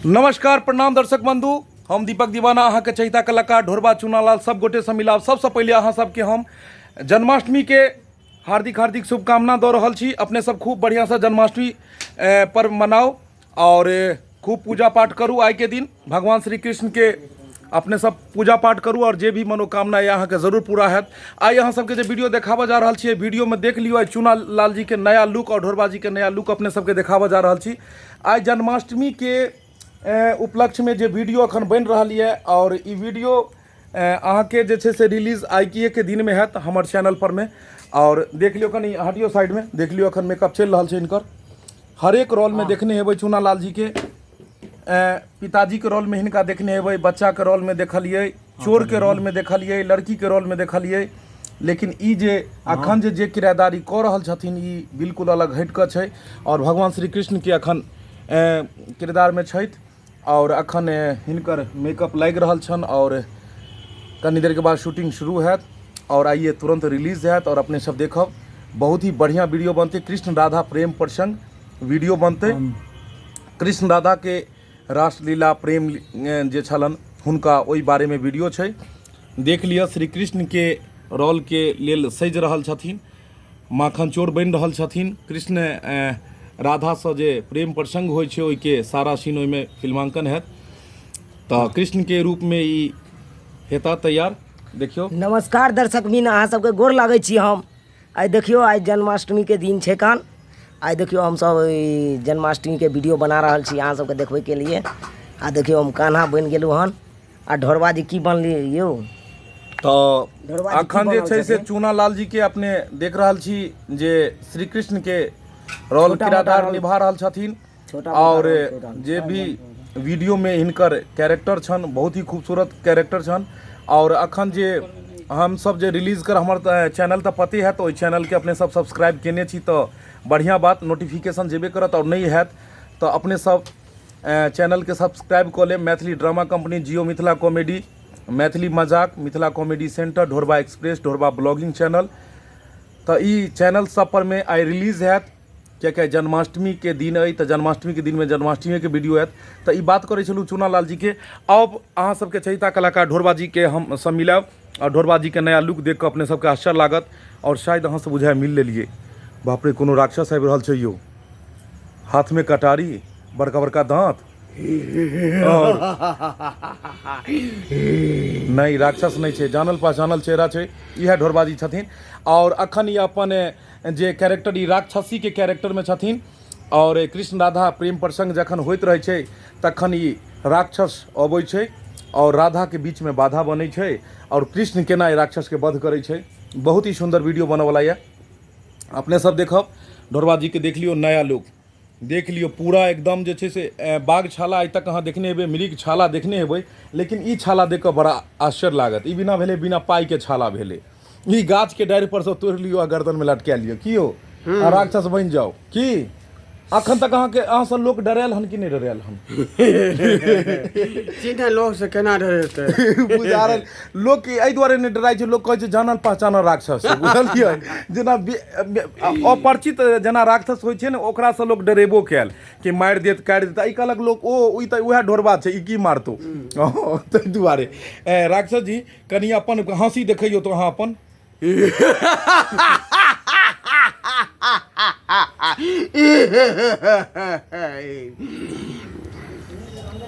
नमस्कार प्रणाम दर्शक बंधु, हम दीपक दीवाना, अहाँके चहिता कलाकार ढोरबा चुनालाल सब गोटेसँ मिलाब। सबसँ पहिले अहाँ सबके हम जन्माष्टमीके हार्दिक हार्दिक शुभकामना दऽ रहल छी। अपने सब खूब बढ़िआँसँ जन्माष्टमी पर्व मनाउ आओर खूब पूजा पाठ करू। आइके दिन भगवान श्री कृष्णके अपने सब पूजा पाठ करू आओर जे भी मनोकामना यऽ अहाँके जरूर पूरा हैत। आइ अहाँ सबके जे वीडियो देखाबऽ जा रहल छी, वीडियोमे देख लियौ, आइ चुना लाल जीके नया लुक आओर ढोरबा जीके नया लुक अपने सबके देखाबऽ जा रहल छी। आइ जन्माष्टमीके उपलक्ष्यमे जे वीडियो अखन बनि रहल यऽ आओर ई वीडियो अहाँके जे छै से रिलीज आइके दिनमे हैत हमर चैनल परमे। आओर देख लियौ, कनि हटियौ साइडमे, देख लियौ अखन मेकअप चलि रहल छै हिनकर। हरेक रोलमे देखने हेबै चुना लाल जीके, पिताजीके रोलमे हिनका देखने हेबै, बच्चाके रोलमे देखलियै, चोरके रोलमे देखलियै, लड़कीके रोलमे देखलियै, लेकिन ई जे अखन जे किराएदारी कऽ रहल छथिन ई बिल्कुल अलग हटि कऽ छै आओर भगवान श्री कृष्णके अखन किरदारमे छथि आओर अखन हिनकर मेकअप लागि रहल छनि आओर कनी देरके बाद शूटिंग शुरू हैत आओर आइए तुरन्त रिलीज हैत आओर अपने सब देखब बहुत ही बढ़िआँ वीडियो बनतै। कृष्ण राधा प्रेम प्रसंग वीडियो बनतै। कृष्ण राधाके रासलीला प्रेम जे छलनि हुनका ओहि बारेमे वीडियो छै। देख लिअ, श्री कृष्णके रोलके लेल सजि रहल छथिन, माखन चोर बनि रहल छथिन। कृष्ण राधासँ जे प्रेम प्रसङ्ग होइ छै ओहिके सारा सीन ओहिमे फिल्माङ्कन हैत, तऽ कृष्णके रूपमे ई हेता तैयार। देखियौ। नमस्कार दर्शक बिन, अहाँ सबके गोर लागै छी हम। आइ देखियौ, आइ जन्माष्टमीके दिन छै कान। आइ देखियौ, हमसब ई जन्माष्टमीके वीडियो बना रहल छी अहाँ सबके देखबैके लिए। आ देखियौ, हम कान्हा बनि गेलहुँ हन आ ढोरबा जी की बनलियै यौ? तऽ ढोरबा जी की अखन जे बनल छै से छथिन? चूना लाल जी के अपने देख रहल छी जे श्री कृष्ण के रोल छोटा मोटा किरादार रोल, निभा रहल छथिन छोटा मोटा आओर रोल कहि रहल। जे भी वीडियो में हिनकर कैरेक्टर छनि बहुत ही खूबसूरत कैरेक्टर छनि। आओर अखन जे हम सब जे रिलीज कर हमर चैनल तऽ पते हैत, ओहि चैनलके अपने सब सब्सक्राइब केने छी तऽ बढ़िआँ बात, नोटिफिकेशन जेबे करत आओर नहि हैत तऽ अपने सब चैनलके सब्सक्राइब कऽ लेब। Maithili drama company, Jio Mithila comedy, Maithili मजाक, Mithila comedy centre, Dhorba express, Dhorba blogging channel, तऽ ई चैनल सब पर मे आइ रिलीज हैत, कियाकि आइ जन्माष्टमीके दिन अइ तऽ जन्माष्टमीके दिनमे जन्माष्टमीके वीडियो आयत। तऽ ई बात करै छलहुँ चूना लाल जीके। अब अहाँ सबके चहिता कलाकार ढोरबा जीके हम सब मिलायब आओर ढोरबा जीके नया लुक देख कऽ अपने सबके आश्चर्य लागत आओर शायद अहाँ सब बुझाय मिल लेलियै, बाप रे कोनो राक्षस आबि रहल छै यौ, हाथमे कटारी, बड़का बड़का दाँत। आओर नहि, राक्षस नहि छै, जानल पहचानल चेहरा छै, इएह ढोरबा जी छथिन। आओर अखन ई अपन जे कैरेक्टर ई राक्षसीके कैरेक्टरमे छथिन आओर कृष्ण राधा प्रेम प्रसङ्ग जखन होइत रहै छै तखन ई राक्षस अबै छै आओर राधाके बीचमे बाधा बनै छै आओर कृष्ण केना ई राक्षसके वध करै छै। बहुत ही सुन्दर वीडियो बनऽवला यऽ, अपने सब देखब। ढोरबा जीके देख लियौ, नया लुक देख लियौ, पूरा एकदम जे छै से बाघ छाला आइ तक अहाँ देखने हेबै, मृग छाला देखने हेबै, लेकिन ई छाला देख कऽ बड़ा आश्चर्य लागत। ई बिना भेलै, बिना पाइके छाला भेलै। ई गाछके डारि पर सँ तोड़ि लियौ आ गर्दनमे लटका लियौ की यौ, आ राक्षस बनि जाउ। की अखन तक अहाँके अहाँसँ लोक डरायल हन कि नहि डरायल हन? चिन्ह लोक से केना डरेतै? बुझा रहल लोक के एहि दुआरे नहि डराइ छै, लोक कहै छै जानल पहचानल राक्षस छै, बुझलियै? जेना अपरिचित जेना राक्षस होइ छै ने, ओकरासँ लोक डरेबो कयल कि मारि देत काटि देत। ई कहलक लोक ओ ई तऽ उएह ढोरबा छै, ई की मारतौ? ताहि दुआरे राक्षस जी कनि अपन हँसी देखैयौ तऽ अहाँ अपन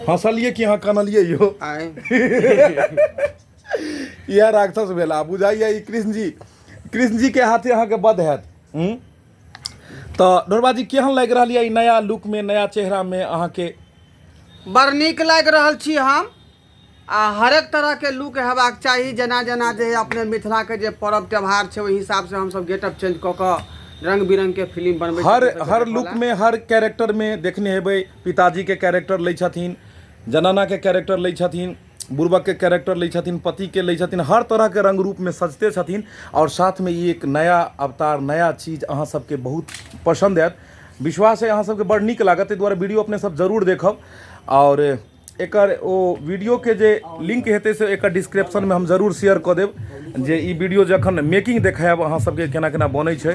हँसलियै कि अहाँ कनलियै यौ? आय इएह राक्षस भेल। आ बुझाइए ई कृष्ण जी, कृष्ण जी के हाथे अहाँके वध हैत। तऽ ढोरबा जी केहन लागि रहल यऽ ई नया लुक में, नया चेहरा में अहाँके? बड़ नीक लागि रहल छी हम। आ हरेक तरहके लुक हेबाक चाही, जेना जेना जे अपने मिथिलाके जे पर्व त्यौहार छै ओहि हिसाबसँ हमसभ गेटअप चेंज कऽ कऽ रङ्ग बिरङ्गके फिल्म बनबै हर हर लुकमे हर कैरेक्टरमे देखने हेबै। पिताजीके कैरेक्टर लै छथिन, जनानाके कैरेक्टर लै छथिन, बुड़बकके कैरेक्टर लै छथिन, पतिके लै छथिन, हर तरहके रङ्ग रूपमे सजते छथिन। आओर साथमे ई एक नया अवतार, नया चीज अहाँ सबके बहुत पसन्द आयत, विश्वास है अहाँ सबके बड़ नीक लागत। ताहि दुआरे वीडियो अपने सब जरूर देखब आओर एकर ओ वीडियोके जे लिंक हेतै से एकर डिस्क्रिप्शनमे हम जरूर शेयर कऽ देब, जे ई वीडियो जखन मेकिंग देखायब अहाँ सबके केना केना बनै छै।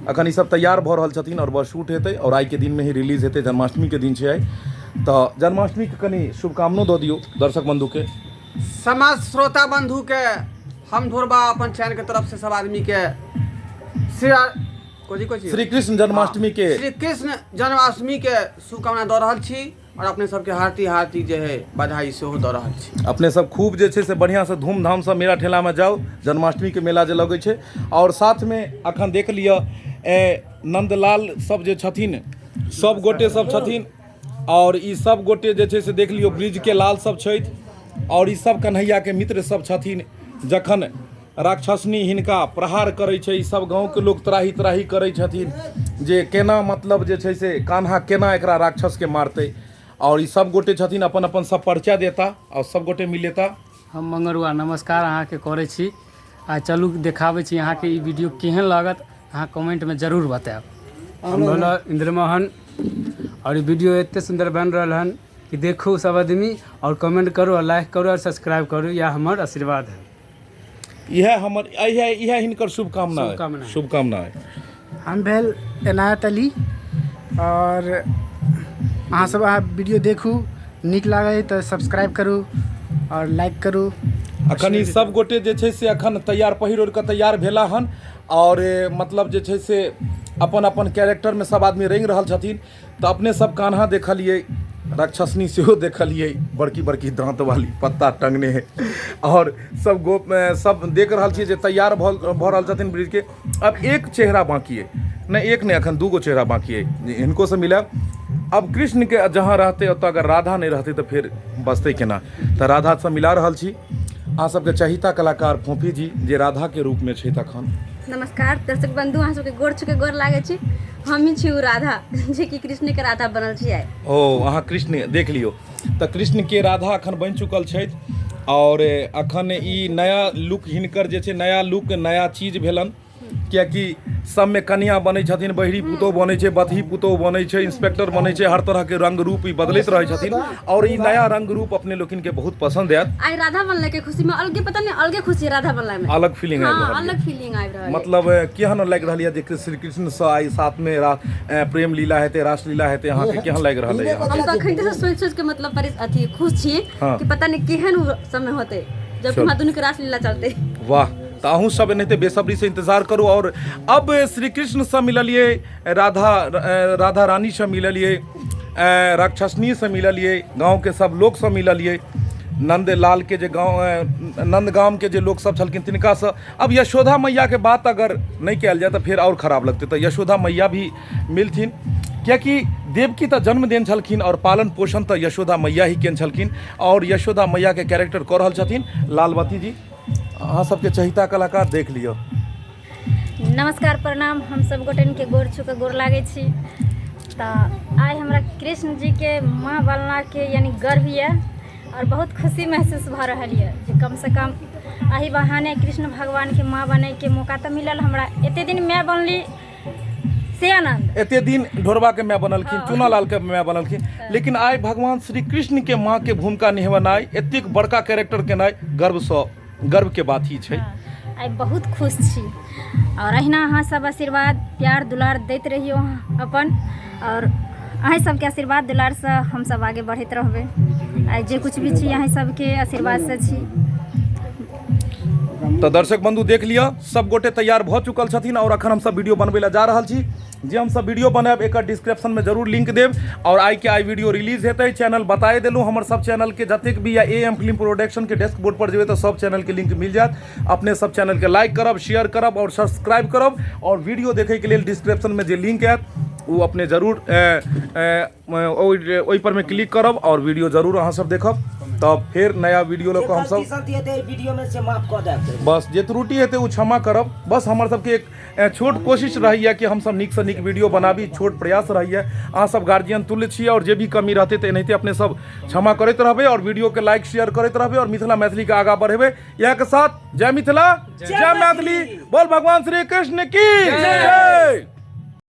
अखन ई सब तैयार भऽ रहल छथिन आओर बस शूट हेतै आओर आइके दिनमे ही रिलीज हेतै, जन्माष्टमीके दिन छै आइ। तऽ जन्माष्टमीके कनि शुभकामनो दऽ दियौ दर्शक बन्धुके। समाज श्रोता बंधुके हम ढोरबा अपन चैनल के तरफ से सब आदमी के श्री कोची कोची श्री कृष्ण जन्माष्टमी के श्री कृष्ण जन्माष्टमी के शुभकामना दऽ रहल छी और अपने सबके हार्दिक हार्दिक जे है बधाई सेहो दऽ रहल छी। अपने सब खूब जे छै से बढ़िआँसँ धूमधामसँ मेला ठेलामे जाउ, जन्माष्टमीके मेला जे लगै छै। आओर साथमे अखन देख लिअ नन्दलाल सब जे छथिन, सब गोटे सब छथिन। आओर ई सब गोटे जे छै से देख लियौ ब्रिजके लाल सब छथि आओर ई सब कन्हैयाके मित्र सब छथिन। जखन राक्षसनी हिनका प्रहार करै छै, ई सब गाँवके लोक त्राही त्राही करै छथिन जे केना मतलब जे छै से कान्हा केना एकरा राक्षसके मारतै। आओर ई सब गोटे छथिन अपन अपन सब परिचय देता आओर सब गोटे मिलेता। हम मंगरुआ नमस्कार अहाँके करै छी। आ चलू देखाबै छी अहाँके ई वीडियो केहन लागत, अहाँ कमेंटमे जरूर बतायब। हम भेलहुँ इन्द्रमोहन आओर ई वीडियो एते सुन्दर बनि रहल हन कि देखू सब आदमी आओर कमेंट करू आओर लाइक करू आओर सब्सक्राइब करू। इएह हमर आशीर्वाद है। इएह हमर इएह इएह हिनकर शुभकामना अइ। शुभकामना। शुभकामना अइ। हम भेल एनायत अली आओर अहाँ सब अहाँ वीडियो देखू, नीक लागै तऽ सब्सक्राइब करू आओर लाइक करू। अखन ई सब गोटे जे छै से अखन तैयार पहिर ओढ़ि कऽ तैयार भेला हन आओर मतलब जे छै से अपन अपन कैरेक्टरमे सब आदमी रङ्गि रहल छथिन। तऽ अपने सब कान्हा देखलियै, राक्षसनी सेहो देखलियै, बड़की बड़की दाँत वाली पत्ता टंगने है आओर सब गोप सब देख रहल छियै जे तैयार भऽ रहल छथिन ब्रिजके। अब एक चेहरा बाँकी अइ, नहि एक नहि अखन दूगो चेहरा बाँकी अइ, हिनको से मिलायब। अब कृष्णके जहाँ रहतै ओतऽ अगर राधा नहि रहतै तऽ फेर बचतै केना। तऽ राधासँ मिला रहल छी अहाँ सबके चहिता कलाकार फोफी जी जे राधाके रूपमे छथि अखन। नमस्कार दर्शक बंधु, अहाँ सबके गोर छुके गोर लागै छी। हम ही छी ओ राधा जे कि कृष्ण के राधा बनल छी आइ। ओ अहाँ कृष्ण देख लियौ तऽ कृष्ण के राधा अखन बनि चुकल छथि आओर अखन ई नया लुक हिनकर जे छै नया लुक नया चीज भेलन, कियाकि सबमे कनिया बनै छथिन, बहिरी पुतोह बनै छै, बतही पुतोह बनै छै, इंस्पेक्टर बनै छै, हर तरहके रंग रूप ई बदलैत रहै छथिन आओर ई नया रंग रूप अपने लोकनिके बहुत पसन्द आयत। आइ राधा बनले के खुशी में अलगे पता नहीं अलगे खुशी है राधा बनला में, अलग फीलिंग आबि हाँ, रहल अलग फीलिंग आबि रहल है। मतलब केहन लागि रहल यऽ जे श्री कृष्ण सँ आइ साथ में प्रेम लीला हेतै, रासलीला हेतै, अहाँके केहन लागि रहल यऽ? हम तऽ अखन से सोचि सोचि के मतलब अथी खुश छी कि पता नहीं केहन ओ समय होतै जब चलू। हमरा दुनू के रासलीला चलतै। वाह, तऽ अहूँ सब एनाहिते बेसब्रीसँ इंतजार करू। आओर अब श्री कृष्णसँ मिललियै, राधा राधा रानीसँ मिललियै, राक्षसनीसँ मिललियै, गाँवके सब लोकसँ मिललियै, नन्दलालके जे गाँव नन्दगामके जे लोक सब छलखिन तिनकासँ। अब यशोदा मैयाके बात अगर नहि कयल जाय तऽ फेर आओर खराब लगतै, तऽ यशोदा मैया भी मिलथिन, कियाकि देवकी तऽ जन्म देने छलखिन आओर पालन पोषण तऽ यशोदा मैया ही केने छलखिन। आओर यशोदा मैयाके कैरेक्टर कऽ रहल छथिन लालवती जी। अहाँ सबके चहिता कलाकार देख लिअ। नमस्कार प्रणाम, हम सब गोटन के गोर छू के गोर लागै छी। तऽ आइ हमरा कृष्ण जी के माँ बनला के यानी गर्व यऽ और बहुत खुशी महसूस भऽ रहल यऽ जे कम से कम एहि बहाने कृष्ण भगवान के माँ बनै के मौका तऽ मिलल हमरा। एते दिन माय बनली से आनंद। एते दिन ढोरबा के माय बनलखिन, चूनालाल के माय बनलखिन, लेकिन आइ भगवान श्री कृष्ण के माँ के भूमिका निभेनाइ, एतेक बड़का कैरेक्टर केनाइ गर्व के बात ही छै। आइ बहुत खुश छी और अहिना अहाँ सब आशीर्वाद प्यार दुलार दैत रहियौ अपन, और अहीं सबके आशीर्वाद दुलार से हम सब आगे बढ़ैत रहबै। आइ जे कुछ भी छी अहीं सबके आशीर्वाद से छी। तऽ दर्शक बंधु देख लिअ, सब गोटे तैयार भऽ चुकल छथिन और अखन हम सब वीडियो बनबै लए जा रहल छी। जे हम सब वीडियो बनायब एकर डिस्क्रिप्शन में जरूर लिंक देब और आइ के आइ वीडियो रिलीज हेतै। चैनल बताए देलहुँ, हमर सब चैनल के जतेक भी या ए एम फिल्म प्रोडक्शन के डेस्क बोर्ड पर जेबै तऽ सब चैनल के लिंक मिल जायत। अपने सब चैनल के लाइक करब, शेयर करब और सब्सक्राइब करब और वीडियो देखै के लेल डिस्क्रिप्शन में जे लिंक आयत ओ अपने जरूर ओहि पर में क्लिक करब और वीडियो जरूर अहाँ सब देखब। तब फेर नया वीडियो लऽ कऽ हमसब गलती सलती हेतै एहि वीडियो में से माफ कऽ देब, बस जे त्रुटि हेतै ओ क्षमा करब। बस हमर सबके एक छोट कोशिश रहैया कि हमसब नीकसँ नीक वीडियो बनाबी, छोट प्रयास रहैया। अहाँ सब गार्जियन तुल्य छी और जे भी कमी रहतै तऽ एनाहिते अपने सब क्षमा करैत रहबै और वीडियो के लाइक शेयर करैत रहबै और मिथिला मैथिली के आगाँ बढ़ेबै। इएह के साथ जय मिथिला, जय मैथिली, बोल भगवान श्री कृष्ण की जय।